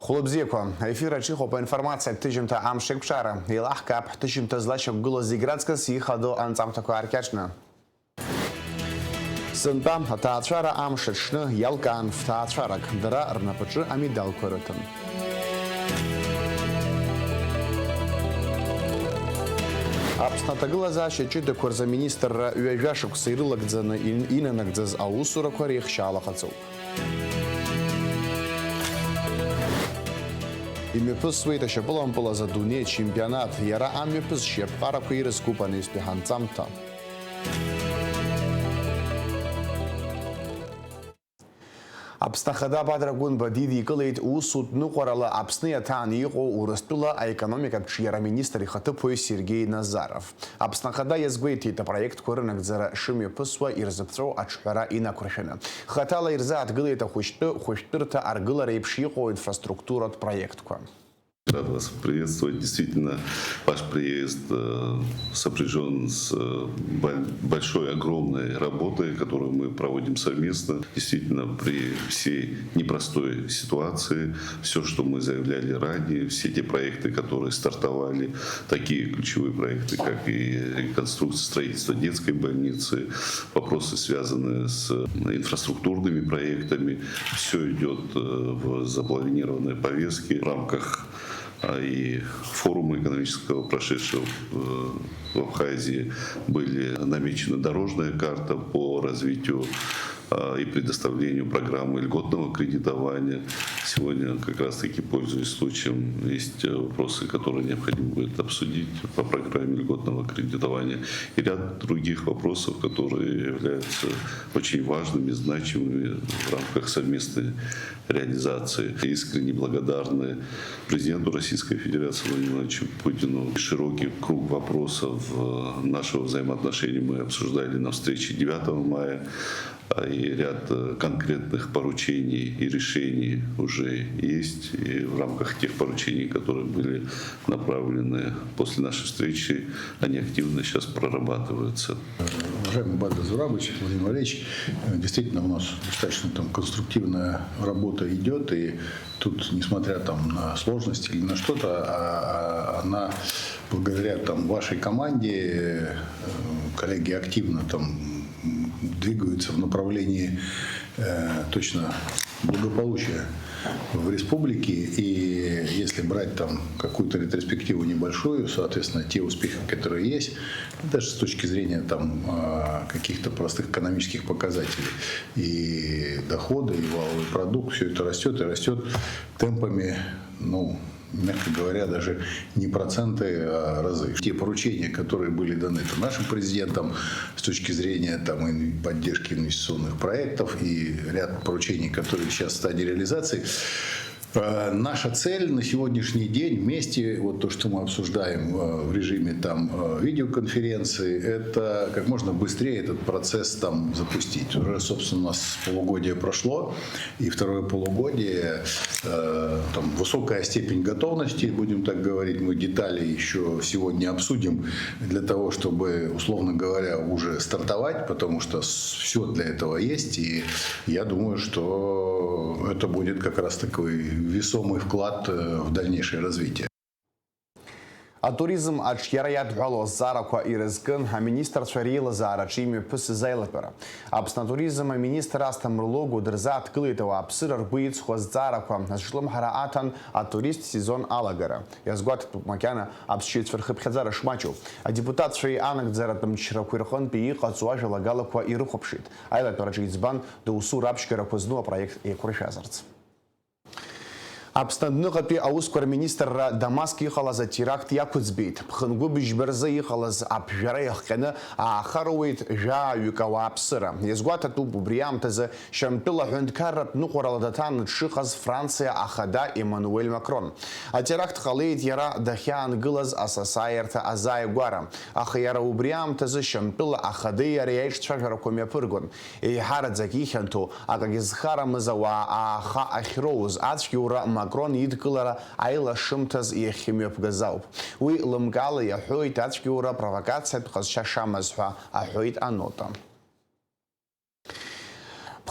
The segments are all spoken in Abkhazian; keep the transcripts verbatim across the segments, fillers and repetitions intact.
Хәлыбзиақәа, аефир аҿы иҟоуп аинформациатә ҭыжьымҭа Амш еиқәҿиара. Еилаҳкаап ҳҭыжьымҭа злашьақәгылоу зегь раҵкыс ихадоу анҵамҭақәа ааркьаҿны. Сынтәа аҭаацәара амш аҽны иалкаан фҭаацәарак, дара рнапаҿы амедалқәа рыҭан. Аԥсны аҭагылазаашьа ҷыдақәа рзы аминистрра ҩажәа шықәса ирылагӡаны ин-, инанагӡаз аусурақәа реихшьаала ҟаҵоуп. Имҩаԥысуеит ашьапылампылаз адунеи ачемпионат, иара амҩаԥысшьа аԥҟарақәа ирызкуп анаҩстәи ҳанҵамҭа. Аԥсны Ахада Бадра Гәынба дидикылеит усутә ныҟәарала Аԥсны иаҭааны иҟоу Урыстәыла аекономикатә ҿиара аминистр ихаҭыԥуаҩ Сергеи Назаров. Аԥсны Ахада иазгәеиҭеит апроектқәа рынагӡара шымҩаԥысуа ирзыԥҵәоу аҿҳәара инақәыршәаны. Хаҭала ирзааҭгылеит ахәыҷтәы хәышәтәырҭа аргылара еиԥш иҟоу инфраструктуратә проектқәа. Рад вас приветствовать. Действительно, ваш приезд, э, сопряжён с, э, бо-, большой, огромной работой, которую мы проводим совместно. Действительно, при всей непростой ситуации, всё, что мы заявляли ранее, все те проекты, которые стартовали, такие ключевые проекты, как и реконструкция, строительство детской больницы, вопросы, связанные с инфраструктурными проектами, всё идёт, э, в запланированной повестке в рамках, а, и форума экономического, прошедшего, э, в Абхазии. Были намечены дорожная карта по развитию, а, и предоставлению программы льготного кредитования. Сегодня, как раз-таки, пользуясь случаем, есть, э, вопросы, которые необходимо будет обсудить по программе льготного кредитования. И ряд других вопросов, которые являются очень важными, значимыми в рамках совместной реализации. Искренне благодарны президенту Российской Федерации Владимиру Владимировичу Путину. Широкий круг вопросов, э, нашего взаимоотношений мы обсуждали на встрече девятого мая. А, и ряд, э, конкретных поручений и решений уже есть. И в рамках тех поручений, которые были направлены после нашей встречи, они активно сейчас прорабатываются. Уважаемый Бадр Зурабович, Владимир Валерьевич, э, действительно, у нас достаточно там конструктивная работа идёт, и тут, несмотря там на сложности или на что-то, а, а, она, благодаря там вашей команде, э, коллеги активно там, м, двигаются в направлении, э, точно благополучия в республике. И если брать там какую-то ретроспективу небольшую, соответственно, те успехи, которые есть, даже с точки зрения там, а, каких-то простых экономических показателей, и доходы, и валовый продукт, всё это растёт и растёт темпами, ну, мягко говоря, даже не проценты, а разы. Те поручения, которые были даны там нашим президентом с точки зрения там ин-, поддержки инвестиционных проектов и ряд поручений, которые сейчас в стадии реализации, э, наша цель на сегодняшний день вместе, вот то, что мы обсуждаем, э, в режиме там, э, видеоконференции, это как можно быстрее этот процесс там запустить. Уже, собственно, у нас полугодие прошло, и второе полугодие, э, там высокая степень готовности, будем так говорить, мы детали ещё сегодня обсудим для того, чтобы, условно говоря, уже стартовать, потому что с-, всё для этого есть, и я думаю, что это будет как раз такой весомый вклад, э, в дальнейшее развитие. Атуризм аҿиара иадҳәалоу азҵаарақәа ирызкын аминистрцәа реилазаараҿы имҩаԥысыз аилатәара. Аԥсны атуризм аминистр Асҭамыр Логәуа дырзааҭгылеит ауааԥсыра ргәы иҵхо азҵаарақәа, азҿлымҳара аҭан атурист сезон алагара. Иазгәаҭатәуп макьана аԥсшьаҩцәа рхыԥхьаӡара шмаҷу. Адепутатцәеи анагӡаратә мчрақәеи рҟынтәи иҟаҵоу ажәалагалақәа ирыхәаԥшит. Аилатәараҿы иӡбан доусу раԥшьгарақәа зну апроект еиқәыршәазарц. Аԥсны адәныҟатәи аусқәа рминистрра Дамаск иҟалаз атеракт иақәыӡбеит. Ԥхынгәы быжьба рзы иҟалаз аԥжәара иахҟьаны ааха роуеит жәааҩык ауааԥсыра. Иазгәаҭатәуп убри аамҭазы Шьамтәыла аҳәынҭқарратә ныҟәарала даҭааны дшыҟаз Франциа ахада Емануель Макрон. Атеракт ҟалеит иара дахьаангылаз асасааирҭа азааигәара, аха иара убри аамҭазы Шьамтәыла ахадеи иареи аиҿцәажәарақәа мҩаԥыргон. Еиҳараӡак ихьанҭоу, акагьы зхарамыз ауаа ааха ахьроуз ацәгьоура Макрон идкылара аилашымҭаз иахьымҩаԥгаз ауп. Уи лымкаала иаҳәоит ацәгьоура провокациатә ҟазшьа шамаз ҳәа, аҳәоит анота.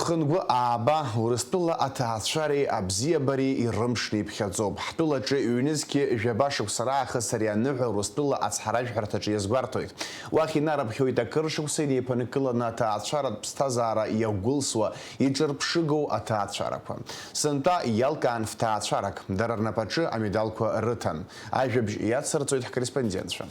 Хынгәы ааба, Урыстәыла аҭаацәареи абзиабареи ирымшны иԥхьаӡоуп. Ҳтәылаҿы ҩнызқьи жәаба шықәса раахыс ари аныҳәа Урыстәыла ацҳаражәҳәарҭаҿы иазгәарҭоит. Уахь инарыԥхьоит акыр шықәса инеиԥынкыланы аҭаацәаратә ԥсҭазаара иагәылсуа, иҿырԥшыгоу аҭаацәарақәа. Сынтәа иалкаан фҭаацәарак, дара рнапаҿы амедалқәа рыҭан. Ажәабжь иацырҵоит ҳкорреспондентцәа.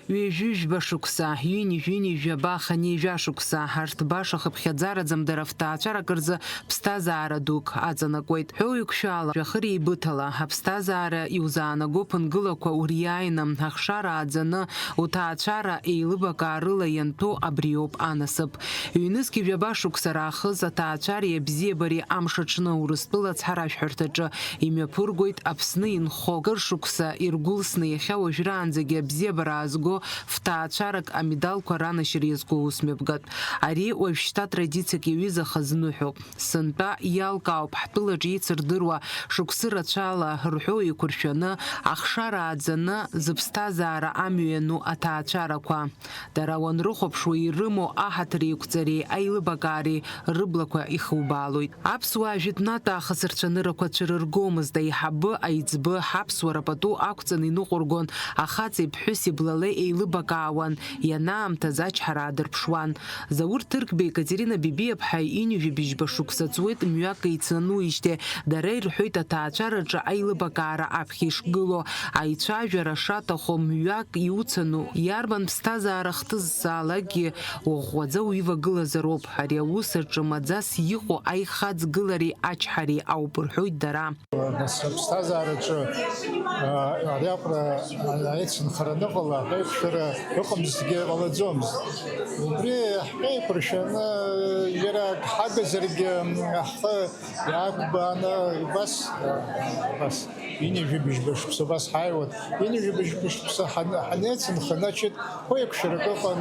Ҩажәи жәба шықәса, ҩынҩажәи ҩажәаба, хынҩажәа шықәса, арҭ баша хыԥхьаӡараӡам дара фҭаацәарак рзы ԥсҭазаара дук аҵанакуеит. Ҳәоуеиқәшәала, жәахыреибыҭала, аԥсҭазаара иузаанаго ԥынгылақәа уриааины, ахшара ааӡаны, уҭаацәара еилыбакаарыла ианҭәу абриоуп анасыԥ. Ҩнызқь жәаба шықәса раахыс аҭаацәареи абзиабареи амш аҽны Урыстәыла ацҳаражәҳәарҭаҿы имҩаԥыргоит Аԥсны инхо, кыр шықәса иргәылсны иахьа уажәраанӡагьы абзиабара аазго фҭаацәарак амедалқәа ранашьара иазку аусмҩаԥгатә. Ари уажәшьҭа традициак иаҩызахаз ныҳәоуп. Сынтәа иалкаауп ҳтәылаҿы еицырдыруа шықәсы рацәала рҳәоу еиқәыршәаны, ахшара ааӡаны, зыԥсҭазаара амҩа иану аҭаацәарақәа. Дара уанрыхәаԥшуа ирымоу аҳаҭыри еиқәҵареи аилыбакаареи рыблақәа ихубаалоит. Аԥсуаа жәытәнатә аахыс рцәаныррақәа цәырыргомызт, аиҳабы, аиҵбы, ҳаԥсуара пату ақәҵаны иныҟәыргон, ахаҵеи ԥҳәыси блала еилыбакаауан, ианаамҭаз ачҳара аадырԥшуан. Заур Ҭырқьба, Екатерина Бибиаԥҳа ҩынҩажәи бжьба шықәса ҵуеит мҩак еицануижьҭеи, дара ирҳәоит аҭаацәараҿы аилыбакаара аԥхьа ишгылоу, аицәажәара шаҭаху мҩак иуцану, иарбан ԥсҭазаара хҭысзаалакгьы уӷәӷәаӡа уивагылазароуп. Ари аус аҿы маӡас иҟоу аихаҵгылареи ачҳареи ауп, рҳәоит дара. Нас аԥсҭазаараҿы, а, ари аҟара аицынхара аныҟала, аҳәеиқәшәара ыҟамызҭгьы ҟалаӡомызт. Убри ҳхеиқәыршәаны, џьара ак ҳагызаргьы, ҳхы иаақәбааны, убас, убас, ҩынҩажәи бжьба шықәса убас ҳааиуан. Ҩынҩажәи бжьба шықәса ҳан-, ҳанеицынха, значит, ҳәеиқәшәарак ыҟан,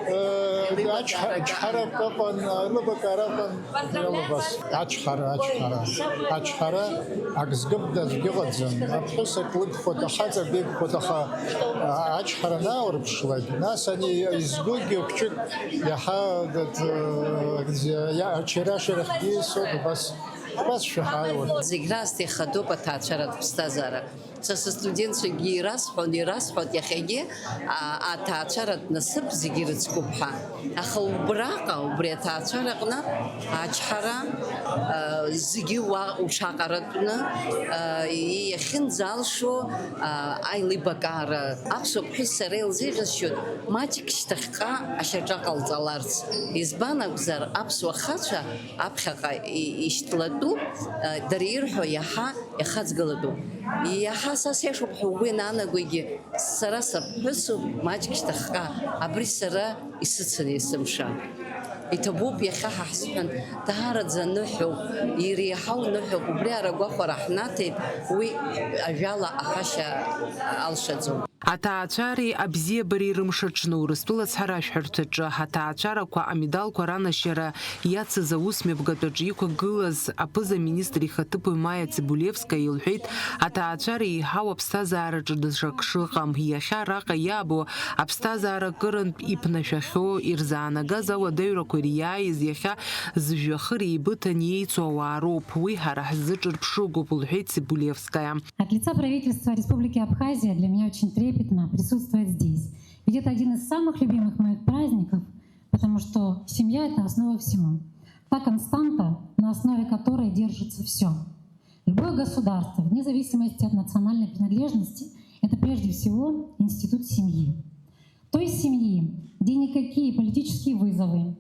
э, ачҳа-, ачҳарак ыҟан, аилыбакаара ыҟан, иалубас. Ачҳара, ачҳара, ачҳара, ак згымда аӡәгьы ыҟаӡам. Аԥҳәыс ак лыгхоит, ахаҵа ак игхоит, аха, а, ачҳара анааурԥшлак, нас ани изгогьы хәҷык иаҳа, дад-, э, иа-, ачарашәарахьгьы исоуп, убас, убас шәаҳаиуан. Зегь раасҭа ихадоуп аҭаацәаратә ԥсҭазаара. Са сыстудентцәагьы ирасҳәон, ирасҳәоит иахьагьы, а, аҭаацәаратә насыԥ зегьы ирыцкуп ҳәа. Аха убраҟа, убри аҭаацәараҟны ачҳара, а, зегьы уа уҽаҟаратәны, а, иахьынӡалшо, а, аилибакаара. Аԥсуа ԥҳәыс сара илзеиӷьасшьоит маҷк шьҭахьҟа ашьаҿа ҟалҵаларц. Избан акәзар, аԥсуа хацәа аԥхьаҟа и-, ишьҭлатәуп, а, дара ирҳәо иаҳа ихаҵгылатәуп. Иаҳа са сеиԥшуп ҳәа угәы ианаанагогьы, сара саԥҳәысуп, маҷк шьҭахьҟа абри сара исыцын есымша. Иҭабуп иахьа ҳа ҳзыҳәан даараӡа аныҳәоуп, иреиҳау ныҳәоуп, убри ара агәахәара ҳнаҭеит, уи ажәала аҳәашьа алшаӡом. Аҭаацәареи абзиабареи рымш аҽны Урыстәыла ацҳаражәҳәарҭаҿы аҭаацәарақәа амедалқәа ранашьара иацыз аусмҩаԥгатәаҿы иқәгылаз аԥыза-министр ихаҭыԥуаҩ Маиа Цыбулевскаиа илҳәеит, аҭаацәара еиҳау аԥсҭазаараҿы даҽак шыҟам, иахьа араҟа иаабо аԥсҭазаара акырынтә иԥнашәахьоу, ирзаанагаз ауадаҩрақәа ириааиз иахьа зжәҩахыр еибыҭан иеицу ауаа роуп, уи ҳара ҳзы ҿырԥшыгоуп, лҳәеит Цыбулевскаиа. От лица правительства Республики Абхазия для меня очень трепетно присутствовать здесь. Ведь это один из самых любимых моих праздников, потому что семья — это основа всего. Та константа, на основе которой держится всё. Любое государство, вне зависимости от национальной принадлежности, это прежде всего институт семьи. Той семьи, где никакие политические вызовы,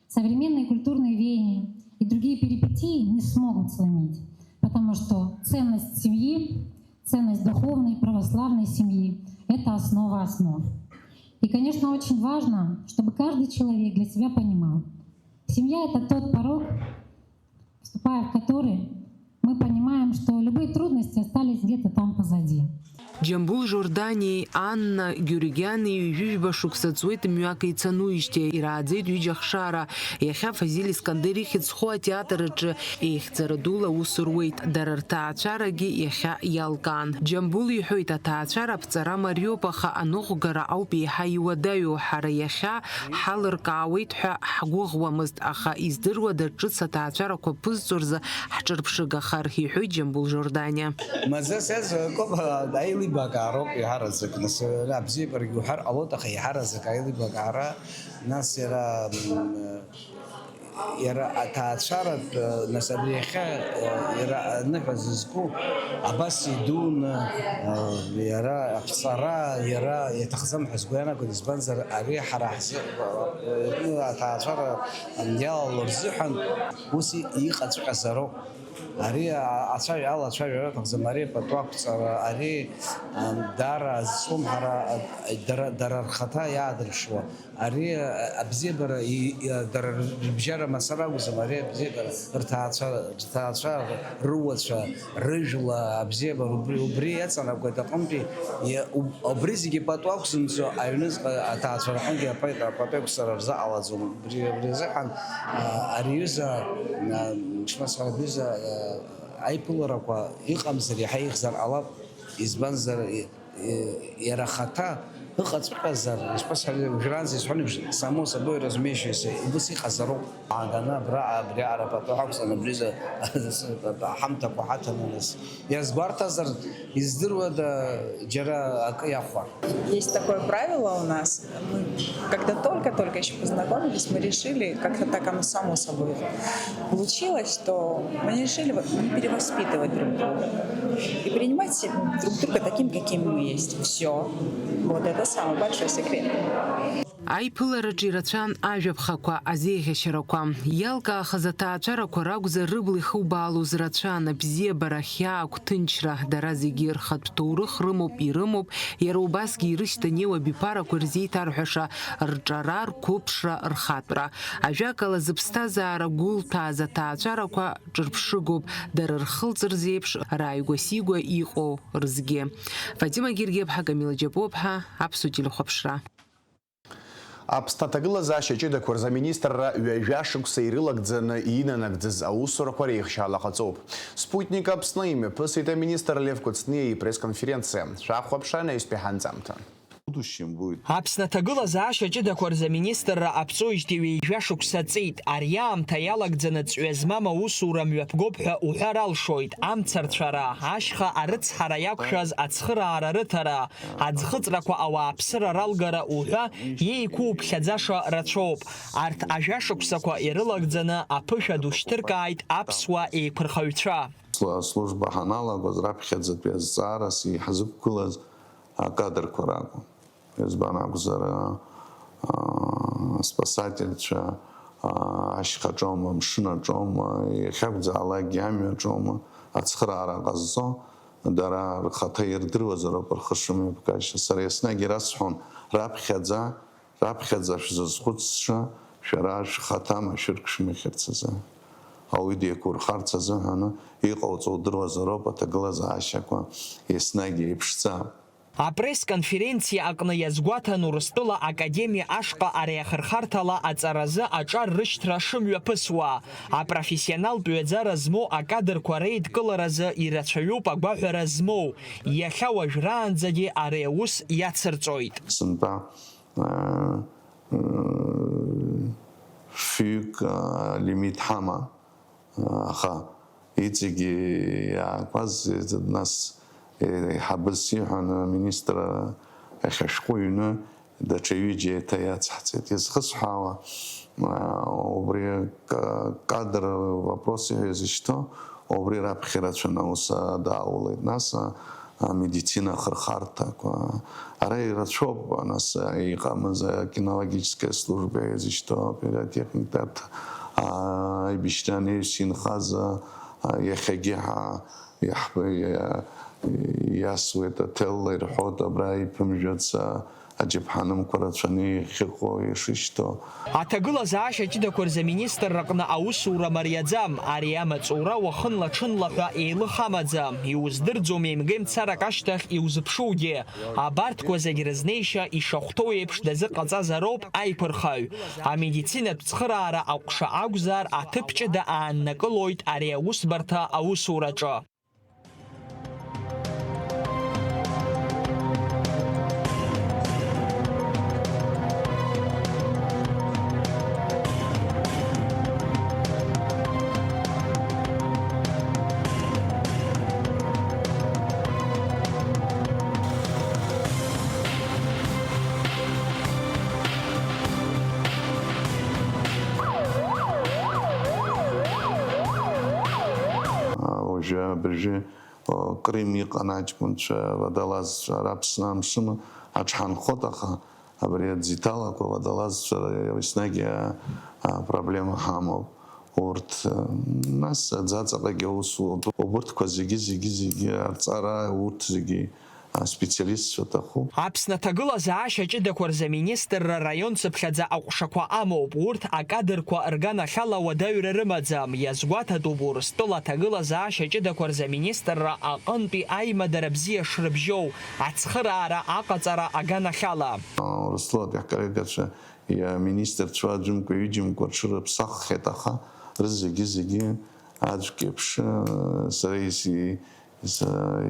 современные культурные веяния и другие перипетии не смогут сломить, потому что ценность семьи, ценность духовной, православной семьи — это основа основ. И, конечно, очень важно, чтобы каждый человек для себя понимал, семья — это тот порог, вступая в который, мы понимаем, что любые трудности остались где-то там позади. Џьамбул Жорданиеи Анна Георгиани ҩажәижәба шықәса ҵуеит мҩак еицануижьҭеи, ирааӡеит ҩыџьа ахшара. Иахьа Фазиль Искандер ихьӡ зху атеатр аҿы еихьӡара дула аус руеит. Дара рҭаацәарагьы иахьа иалкаан. Џьамбул иҳәоит, аҭаацәара аԥҵара мариоуп, аха аныҟәгара ауп еиҳа иуадаҩу. Ҳара иахьа ҳалыркаауеит ҳәа ҳгәыӷуамызт, аха издыруада ҿыц аҭаацәарақәа ԥызҵо рзы ҳҿырԥшыгахар, иҳәоит Џьамбул Жорданиа. Мазас иазҳәақәоуп аилибакаароуп иаҳараӡак, нас, абзиабарагьы уҳәар ҟалоит, аха иаҳараӡак аилибакаара, нас иара, м, иара аҭаацәаратә, нас абри иахьа, иара аныҳәа зызку абас идуны, иара аԥҵара, иара иаҭахӡам ҳәа сгәы иаанагоит, избанзар ари ҳара ҳзы, аҭаацәара иалало рзыҳәан ус иҟаҵәҟьазароуп. Ари ацәажәа, алацәажәара аҭахӡам, ари пату ақәҵара, ари, ам, даара зцлымҳара, а, дара, дара рхаҭа иаадырԥшуа, ари, а, абзиабара, и, и, дара рыбжьара мацара акәӡам, ари абзиабара, рҭаацәа, рҭаацәа, руацәа, рыжәла абзиабара, убри, убри иаҵанакуеит аҟынтәи, и, уб-, убри зегьы пату ақәзымҵо аҩныҵҟа аҭаацәа рҟынгьы апоет, апату еиқәҵара рзыҟалаӡом, убри, убри азыҳәан, а, ари аҩыза, а, Ҽнак абри аҩыза, э, аиԥыларақәа иҟамзар иаҳа еиӷьзар ҟалап, избанзар, э, э, иара ахаҭа ыҟаҵәҟьазар, ишԥасҳәари, уажәраанӡа исҳәон еиԥш, само собой разумеющееся, убыс иҟазароуп. Ааганы абра, абриаҟара пату ҳақәҵаны, абризы аҳамҭақәа ҳаҭаны, нас, иазгәарҭазар, издыруада, џьара акы иахәар? Есть такое правило у нас. Мы, когда только-только ещё познакомились, мы решили, как-то так оно само собой получилось, что мы решили вот не перевоспитывать друг друга и принимать се-, друг друга таким, каким мы есть. Всё. Вот это самый большой секрет. Аиԥылараҿы ирацәан ажәаԥхақәа, азеиӷьашьарақәа. Иалкаахаз аҭаацәарақәа ракәзар, рыбла ихубаалоз рацәан, абзиабара, ахьаа, агәҭынчра. Дара зегьы рхатә ҭоурых рымоуп, ирымоуп, иара убасгьы ирышьҭанеиуа абиԥарақәа ирзеиҭарҳәаша рҿара, рқәыԥшра, рхатәра. Ажәакала, зыԥсҭазаара гәылҭәааз аҭаацәарақәа ҿырԥшыгоуп, дара рхылҵ рзеиԥш, рааигәа-сигәа иҟоу рзгьы. Фатима Гергиаԥҳа, Камила Џьапуаԥҳа, Аԥсуа телехәаԥшра. Аԥсны аҭагылазаашьа ҷыдақәа рзы аминистрра ҩажәа шықәса ирылагӡаны инанагӡаз аусурақәа реихшьаала ҟаҵоуп. Спутник Аԥсны имҩаԥысит аминистр Лев Кәыҵниа ипресс-конференциа. Шәахәаԥшра анаҩстәи ҳанҵамҭа. Будущем будет. Аԥсны аҭагылазаашьа ҷыдақәа рзы аминистрра аԥҵоижьҭеи ҩажәа шықәса ҵит. Ари аамҭа иалагӡаны ҵҩа змам аусура мҩаԥгоуп ҳәа уҳәар алшоит. Амца рцәара, ашьха арыцҳара иақәшәаз ацхыраара рыҭара, аӡхыҵрақәа ауааԥсыра ралгара уҳәа иеиқәуԥхьаӡаша рацәоуп. Арҭ ажәа шықәсақәа ирылагӡаны аԥышәа ду шьҭыркааит аԥсуа еиқәырхаҩцәа. Сла-, служба ҳаналагоз раԥхьаӡатәи азҵаарас иҳазықәгылаз акадрқәа ракәын. Избан акәзар, аа, спасательцәа, аа, ашьхаҿоума, амшынаҿоума, иахьакәзаалакгьы амҩаҿоума, ацхыраара ҟазҵо, дара рхаҭа ирдыруазароуп рхы шымҩаԥгашьа. Сара еснагь ирасҳәон, раԥхьаӡа, раԥхьаӡа шәзызхәыцша, шәара шәхаҭа машәырк шәмыхьырц азы. Ауаҩы деиқәурхарц азыҳәаны иҟауҵо удыруазароуп аҭагылазаашьақәа еснагь еиԥшӡа. Апресс-конференциа аҟны иазгәаҭан Урыстәыла академиа ашҟа ари ахырхарҭала аҵаразы аҿар рышьҭра шымҩаԥысуа. Апрофессионалтә ҩаӡара змоу акадрқәа реидкыларазы ирацәаҩуп агәаҳәара змоу, иахьа уажәраанӡагьы ари аус иацырҵоит. Сынтәа, э, э, фҩык, э, лимит ҳаман. Аха иҵегьы иаақәаз, нас, еиҳабыс иҳәан, аминистр иахьа ашәҟәы ҩны даҽа ҩыџьа еиҭа иацҳҵеит. Изхысҳәаауа, убри ка-, кадр вопрос ҳәа изышьҭоу, убри раԥхьа ирацәаны аус даулеит. Нас, амедицина ахырхарҭақәа. Ара ирацәоуп, нас, иҟамыз акинологическая служба иазышьҭоу апиротехникатә, а, аибашьра анаҩс инхаз, а, иахьагьы ҳа-, иаҳ-, иа-, иасуеит, аҭелла ирҳәоит, абра иԥымжәац, а, Аџьаԥҳанымқәа рацәаны иахьыҟоу, ишышьҭоу. Аҭагылазаашьа ҷыдақәа рзы аминистрраҟны аусура мариаӡам, ари амаҵура уахынла-ҽынла ҳәа еилых амаӡам, иуздырӡом еимгеимцарак ашьҭахь иузыԥшугьы. Абарҭқәа зегь рызнеишьа ишахәҭоу еиԥш дазыҟаҵазароуп аиқәырхаҩ. Амедицинатә цхыраара аҟәша акәзар, аҭыԥ ҷыда ааннакылоит ари аусбарҭа аусураҿы. Уажәы абыржәы Крым иҟан аҷкәынцәа, аводолазцәа, ара Аԥсны амшын аҽҳанхот, аха абри аӡы иҭалақәа аводолазцәа еснагь апроблема ҳамоуп. Урҭ, нас аӡаҵаҟагьы аус уоуп. Убырҭқәа зегьы, зегьы, зегьы арҵара, урҭ зегьы аспециалистцәа аҭахуп. Аԥсны аҭагылазаашьа ҷыдақәа рзы аминистрра араион цыԥхьаӡа аҟәшақәа амоуп. Урҭ акадрқәа рганахьала уадаҩра рымаӡам. Иазгәаҭатәуп Урыстәыла аҭагылазаашьа ҷыдақәа рзы аминистрра аҟынтәи аимадара бзиа шрыбжьоу, ацхыраара аҟаҵара аганахьала. Урыстәылатәи ҳколлегацәа, аминистрцәа аӡәымкәа-ҩыџьамкәа рҽырыԥсаххьеит, аха рызегьы-зегьы аӡәк еиԥш, сара ис-, ис-,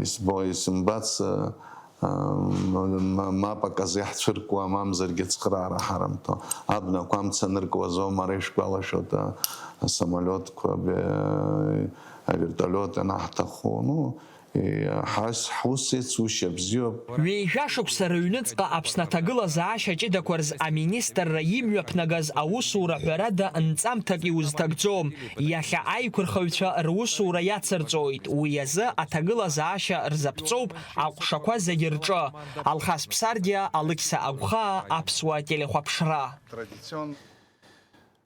исбо-, исымбац, а, м-, м-, мап аказы иаҳцәыркуа, мамзаргьы ацхыраара ҳарымҭо. Абнақәа амца аныркуазоума, ара ишәгәалашәоит, а, асамолиотқәа, бе-, авертолиот анаҳҭаху, ну, и-, ҳас-, ҳус еицушьа бзиоуп. Ҩажәа шықәса рыҩныҵҟа Аԥсны аҭагылазаашьа ҷыдақәа рзы аминистрра имҩаԥнагаз аусура ҳәарада нҵамҭак иузҭагӡом. Иахьа аиқәырхаҩцәа русура иацырҵоит, уи азы аҭагылазаашьа рзаԥҵоуп аҟәшақәа зегь рҿы. Алхас Ԥсардиа, Алықьса Агәхаа, Аԥсуа телехәаԥшра.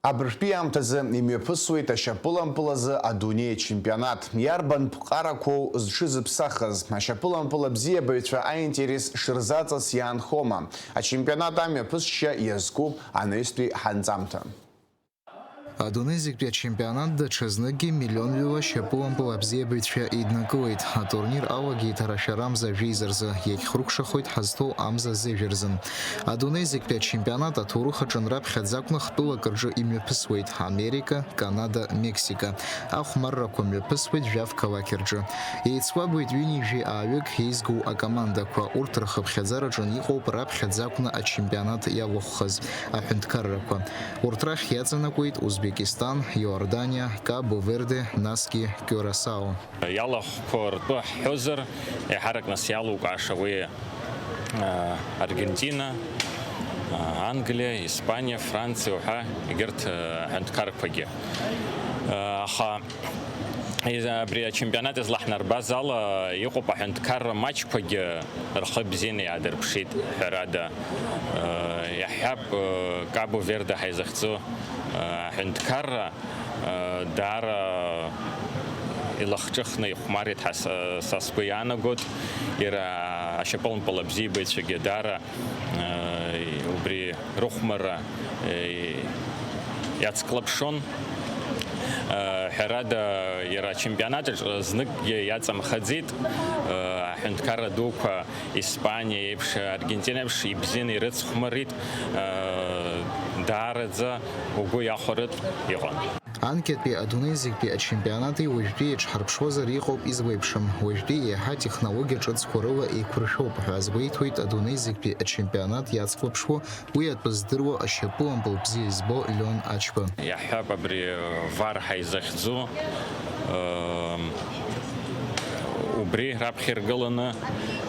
Абыржәтәи аамҭазы имҩаԥысуеит ашьапылампыл азы адунеи ачемпионат. Иарбан ԥҟарақәоу зҽызыԥсахыз? Ашьапылампыл абзиабаҩцәа аинтерес шырзаҵаз иаанхома? Ачемпионат амҩаԥысшьа иазкуп анаҩстәи ҳанҵамҭа. Адунеи зегьтәи ачемпионат даҽазныкгьы миллионҩыла шьапылампыл абзиабаҩцәа еиднакылеит. Атурнир алагеит ара шәара амза жәеиза рзы, иагьхрыкәшахоит ҳазҭоу амза зежәа рзын. Адунеи зегьтәи ачемпионат аҭоурых аҿы раԥхьаӡа акәны хтәылак рҿы имҩаԥысуеит Америка, Канада, Мексика. Ахәмаррақәа мҩаԥысуеит жәаф қалақь рҿы. Еицуабуеит ҩынҩажәи ааҩык еизгоу акомандақәа, урҭ рхыԥхьаӡараҿы иҟоуп раԥхьаӡа акәны ачемпионат иалахәхаз аҳәынҭқаррақәа. Урҭ рахь иаҵанакуеит Узбекистан, Иорданиа, Кабо-Верде, насгьы Киурасао. Иалахәқәа ртәы ҳҳәозар, еиҳарак нас иалукааша уи, а, Аргентина, а, Англиа, Испаниа, Франциа уҳәа егьырҭ, а, аҳәынҭқарқәагьы. А, аха из-, абри ачемпионат излаҳнарбаз ала, иҟоуп аҳәынҭқарра маҷқәагьы рхы бзианы иаадырԥшит, ҳәарада. А, иаҳҳәап, а, Кабо-Верде ҳәа изыхьӡу, а, аҳәынҭқарра, Даара илахҿыхны ихәмарит ҳәа са, са сгәы иаанагоит. Иара ашьапылампыл абзиабаҩцәагьы даара, э, убри рыхәмарра, э, иацклаԥшон. Э, ҳәарада, иара ачемпионат аҿы зныкгьы иаҵамхаӡеит. Э, аҳәынҭқарра дуқәа Испаниа еиԥш, Аргентина еиԥш ибзианы ирыцхәмарит, даараӡа угәы иахәартә иҟан. Анкьатәи адунеи зегьтәи ачемпионати уажәтәи еиҿҳарԥшуазар иҟоуп излеиԥшым. Уажәтәи еиҳа атехнологиа ҿыцқәа рыла еиқәыршәоуп ҳәа азгәеиҭоит адунеи зегьтәи ачемпионат иацклаԥшуа, уи атәы здыруа ашьапылампыл бзиа избо Леон Ачба. Иаҳҳәап, абри вар ҳәа изыхьӡу, ыы, убри раԥхьа иргыланы,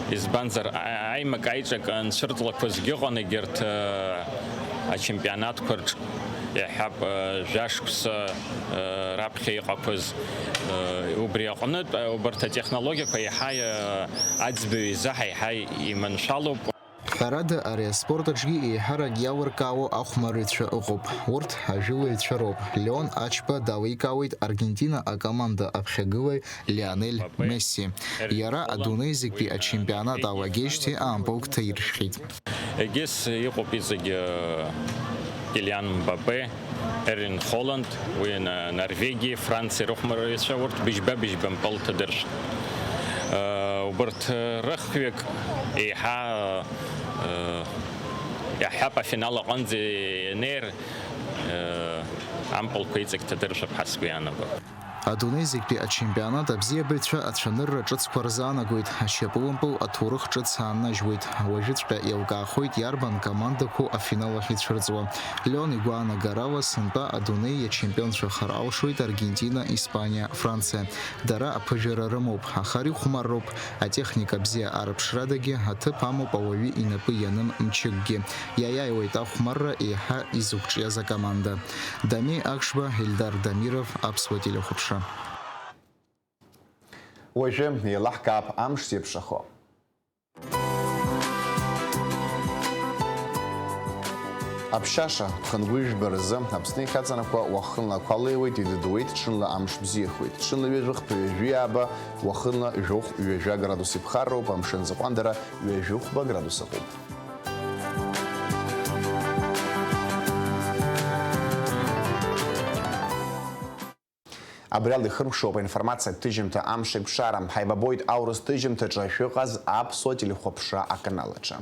избанзар, а-, аимак-аиҿак анцәырҵлақәа зегьы ыҟан егьырҭ, ыы, ачемпионатқәа рҿы, иаҳҳәап, ыы, жәашықәса, ыы, раԥхьа иҟақәаз, ыы, убри аҟнытә, ыы, убарҭ атехнологиақәа еиҳа, ыы, аӡбаҩ изы ҳа еиҳа иманшәалоуп. Ҳәарада, ари аспорт аҿгьы еиҳарак иалыркаауа ахәмарыҩцәа ыҟоуп. Урҭ ажәылаҩцәа роуп. Леон Ачба даликаауеит Аргентина акоманда аԥхьагылаҩ Лионель Месси. Иара адунеи зегьтәи ачемпионат алагеижьҭеи аампыл гәҭаиршәхьеит. Егьыс иҟоуп иҵегь, э, Килиан Мбаппе, Ерлинг Холланд, уи Н-, Норвегиеи Франциеи рыхәмарыҩцәа, урҭ быжьба-быжьба мпыл ҭадыршәт. Э, убарҭ, э, рыхҩык еиҳа, э, иаҳҳәап, афинал аҟынӡа ианеир, э, ампылқәа иҵегь ҭадыршәып ҳәа сгәы иаанагоит. Адунеи зегьтәи ачемпионат абзиабаҩцәа ацәанырра ҿыцқәа рзаанагоит, ашьапылампыл аҭоурых ҿыц ааннажьуеит. Уажәыҵәҟьа еилкаахоит иарбан командақәоу афинал ахь ицәырҵуа. Леон игәаанагарала, сынтәа адунеи иачемпионцәахар алшоит Аргентина, Испаниа, Франциа. Дара аԥыжәара рымоуп, аха ари хәмарроуп. Атехника бзиа арыԥшрадагьы аҭыԥ амоуп ауаҩы инапы ианым мчыкгьы. Иаиааиуеит ахәмарра еиҳа изықәҿиаз акоманда. Дамеи Акшба, Ельдар Дамиров, Аԥсуа телехәаԥшра. Уажәы еилаҳкаап амш зеиԥшрахо. Аԥшьаша, ԥхынгәыжәба рзы Аԥсны ихьаҵанакуа уахынла ақәа леиуеит, идыдуеит, ҽынла амш бзиахоит. Ҽынла ҩажәи хԥа, ҩажәи ааба, уахынла жәохә, ҩажәа градус иԥхарроуп, амшын аӡы аҟәандара ҩажәи хәба градус ыҟоуп. Абри ала ихыркәшоуп аинформациатә ҭыжьымҭа Амш еиқәшара. Ҳаибабоит аурыс ҭыжьымҭаҿы шәыҟаз Аԥсуа телехәаԥшра аканал аҿы.